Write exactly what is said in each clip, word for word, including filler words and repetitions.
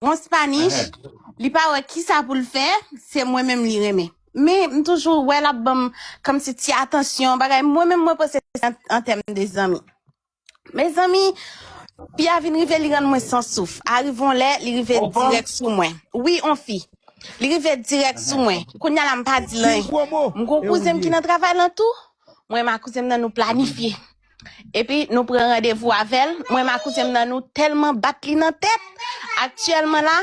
Yon Spanish, li pa wè kisa pou l fè, se mwen menm li renmen. Men m toujou wè l ap ban m kòmsi ti atansyon, bagay. Mwen menm, mwen panse se an, an tèm de zanmi. Mezanmi, fi a vin rive, li rann mwen san souf. Arive yon lè, li rive dirèk sou mwen. Wi, on fi. Li rive dirèk sou mwen. Kounye a la, m pa di l anyen. M gon kouzen m ki nan travay lan tou. Mwen menm ak kouzen m nan, nou planifye. Epi, nou pran randevou avè l. Mwen menm ak kouzen m nan, nou tèlman bat li nan tèt. Aktyèlman la,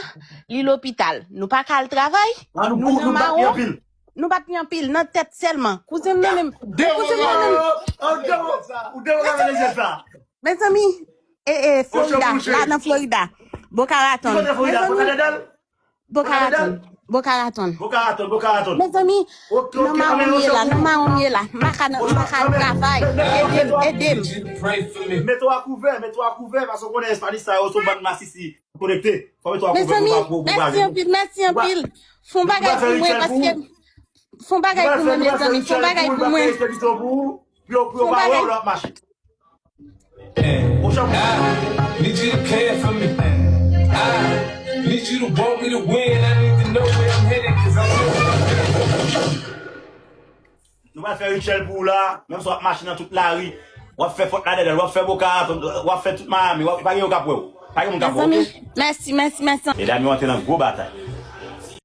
li lopital. Nou pa ka al travay. Nou nan mawon. Nou bat li anpil nan tèt sèlman. Kouzen m nan menm. Kouzen m nan menm. Mezanmi, e, e, Florida, la nan Florida. Boca Raton. Mezanmi, Boca Raton. Boca Raton. Mezanmi, nan mawon m ye la, nan mawon m ye la. M pa ka nan, m pa ka al travay. Ede m, ede m. Mete w a kouvè, mete w a kouvè, paske w konnen Espayòl sa yo se yon bann masisi konekte. Fò mete w a kouvè pou pa pou pou pa Mèsi anpil, mèsi anpil. Fon bagay pou mwen, paske fon bagay pou mwen, mezanmi, fon bagay pou mwen. Pou yo pou yo pa wè w lè w ap mache. Need you to care for me. I need you to want me to win. I need to know where I'm headed, cause I'm Nou pral fè ritual pou ou la, menm si w ap mache nan tout lari, w ap fè Fort Lauderdale, w ap fè Boca Raton, w ap fè tout Miami, w ap, pa gen yon k ap wè w. Pa gen moun k ap wè w, oke? Mèsi, mèsi, mèsi. Medam yo antre nan gwo batay.